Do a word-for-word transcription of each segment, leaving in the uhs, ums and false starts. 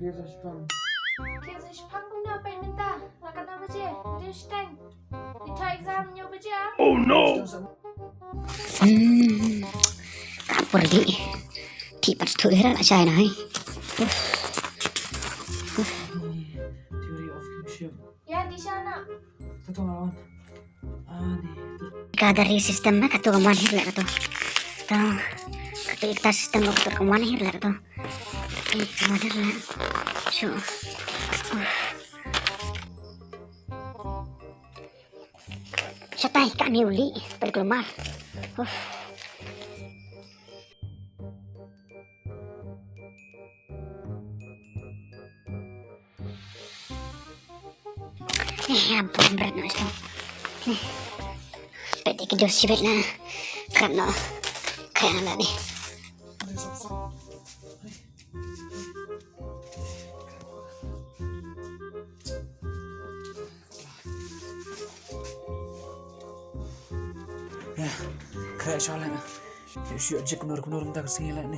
Kiew sa shipang kumno peit mynta? La katno baje? Dei shiteng. Ito exam hynñiew baje ah. Oh no! Hmm. Ka por di. Ti pat tu era la chai na hai. Theory of kinship. Ya, di sana. Ka dari system na katu ka man hir la katu. Tu katu ikta system katu ka man hir la katu. Eh, modern la. So. Shatai ka ni uli per keluar. Eh, ampun berat noh tu. Eh. Peit ki dos sibet na. Kerap noh. Kayak anak ni. Ya, kerap soalan. Yuk, yuk, jek kenur-kenur minta kesini lah ni.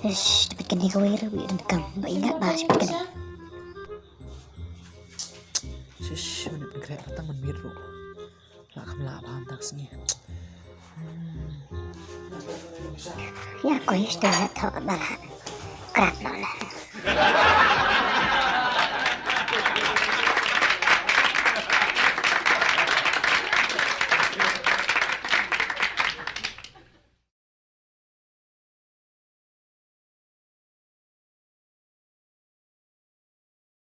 Ish, dapat kena kawai rawi dan kam. Ba ingat ba, dapat kena. Shish, mana pengkret patang menmit, bro. Lah kam lah paham tak sini. Ya, ko ish tu lah tau bala. Kerap no lah.